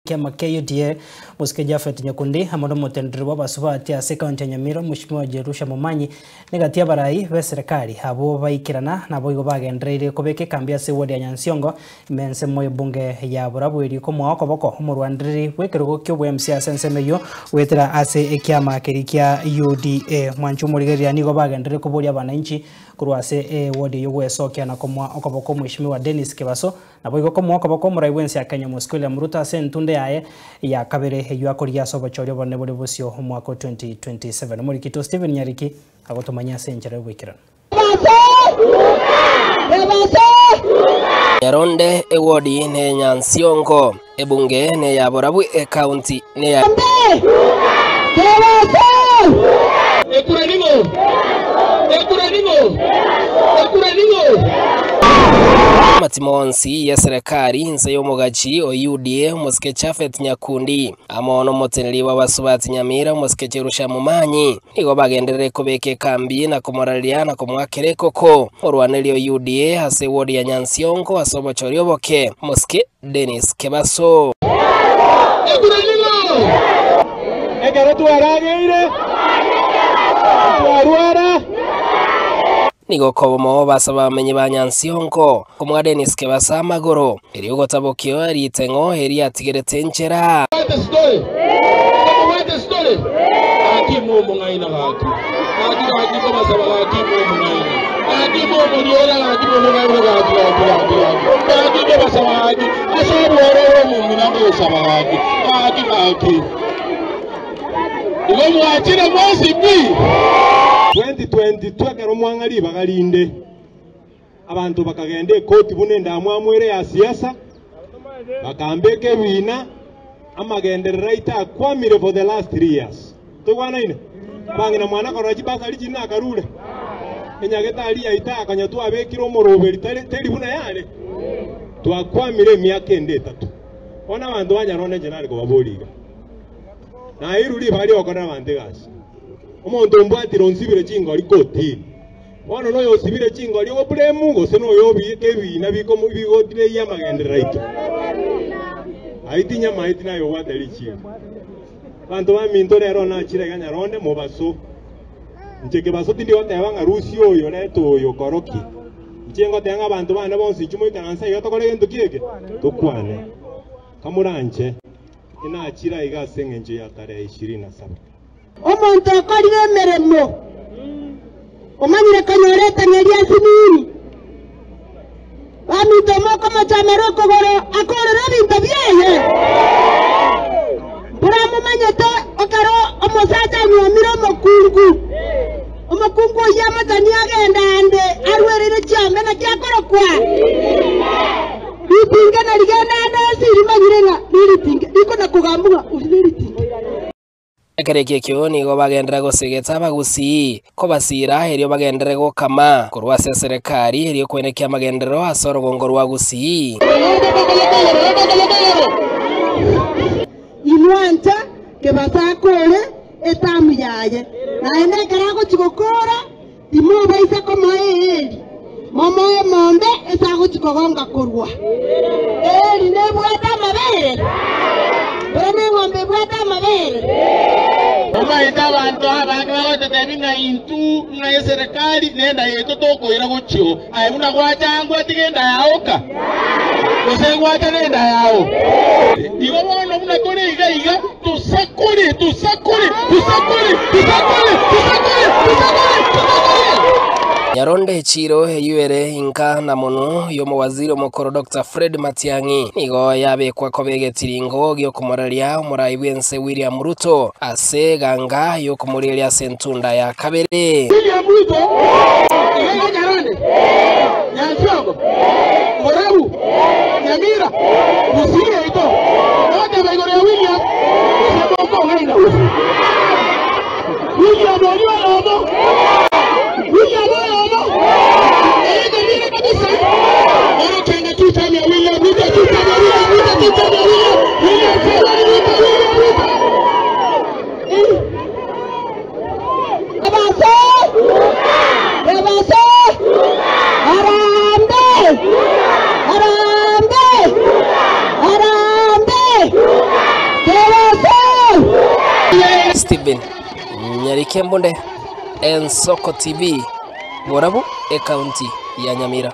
Ekiama kia UDA, Mosike Japhet Nyakundi amo nomoteneneri bw'abasubati ase ekaunti ya Nyamira Mweshimiwa Jerusha Momanyi negati y'abarai b'eserekari abwo baikerana naboigo bagendereire kobeka ekambi ase eward ya Nyansiongo ime ensemo y'ebunge ya Borabu erio komoa okoboko omorwandereri bw'ekerogo ki'obo-MC ase ensemo eyio goetera ase ekiama keria kia UDA. Mwanchi omorigereria nigo bagendereire koboria abananchi korwa ase eward eyio gwesokia na komoa okoboko Mweshimiwa Dennis Kebaso Naboigo komoa okoboko omorai bw'ense ya Kenya Omosike William Ruto ase entunda yaye ya kabere eyio akorigia ase obochori obonene bore bosio omwaka o 2027. Omorikito Stephen Nyariki agotomanyia ase enchera y'oboikeranu. Nyaronde ewodi ne Nyansiongo, ebunge neya Borabu ecounty neya. Ekura ning'o? Ekura ning'o? Ekura ning'o? Amatimo onsi y'eserekari inse y'omogachi o UDA omosike Japhet Nyakundi amo nomoteneri bw'abasubati Nyamira omosike Jerusha Momanyi nigo bagenderere kobeka ekambi na komorareria na komoakera ekoko morwaneri o UDA ase eward ya Nyansiongo ase obochori oboke omosike Dennis Kebaso. Ekero twarageire, twarwara. Nigo kobomo basaba abamenyi ba Nyansiongo komoa Dennis Kebaso amagoro, erio gotabokio riteng'o eri atigerete enchera. Igo mwachire mwensi pi. 2022 ekero mwang'a ribaga rinde, abanto bakagenda ekoti buna endamwamu ere ya siasa, bakambeka ebiina, amagenderero aito akwamire for the last 3 years. Toigwanaine? Abang'ina mwana korora chibasari chiria nakarure, enyagetari yaito akanya twabekire omoroberi tari teri buna yare. Twakwamire emiaka ende etato. Bono abanto banyarora inche nare kobaboria iga. Nairwe ribaga ri'ogokorera abanto egasi. Omonto ombwatire onsibire chingori kotini. Bono noyosibire chingori ogoburemu, gose noyo obiika ebiina bigotireyia amagenderero aito. Ayio tinyamaeti naye obwate richiiko. Abanto baminto rero nachire iga nyaronde mobaso. Inche kebaso tindi goteba ng'a rusia oyo reta oyo korokia. Inche ngoteba ng'a abanto bane bonsi inchuo moikaranse aiga tokore gento ki eke? Tokwane. Kamoranche, inachire aiga ase engencho ya tarehe ishirini na saba. Omonto okorire emeremo, omanyire konyora etang'eri asinini, baminto mokomochamera okogoro akorere ebinto biaye. Mboramomanyete ekero omosacha anyuomire omokungu, omokungu oyio amochanie agende aande arwereire chiombe naki akorokwa? Ritinge na rigende aande onsi rimanyire ng'a neritinge, rikona kogambwa ng'a ori neritinge. Ekero ekio ekio nigo bagenderera gosegeta abagusii, kobasiira erio bagenderere gokama korwa ase eserekari erio kwenekia amagenderero ase orogongo rwa Gusii. Inwancha kebasakore etamu yaye, naende ekero agochia gokora, timobaisa komoa eeri, momoe emombe ase agochia kogonga korwa. Eeri nebwate amabere? Bora neng'ombe ebwate amabere? Omanyete abanto abange bagototebia ng'a intwe ng'a eserekari nenda yaito tokoira gochio. Aye buna gwachangwa tiga enda yao oka, gose gwacha nenda yao. Igo bono buna tore iga iga, tosakore, tosakore, tosakore, tosakore, tosakore, tosakore, tosakore. Nyaronde echiiro eyio ere inka na monwe y'omowaziri omokoro Doctor Fred Matiang'i nigo yabekwa koba egetiringo gi'okomoraria omorai bw'ense William Ruto ase eganga y'okomorieria ase entunda ya kabere. William Ruto, iga iga Nyarande, Nyansiongo, Borabu, Nyamira, Gusii yaito, nogoteba igoro ya William, gose mokong'aina gose. William oria oyomo, William oyomo, eye Nyamira kabisa, orokenga two-term ya William Ruto, two-term ya William Ruto, two-term ya William, William Samoei Ruto, William Ruto. Kebaso! Kebaso! Harambee! Harambee! Harambee! Stephen Nyarike Mbunde, Ensoko TV, Borabu, ekaunti ya Nyamira.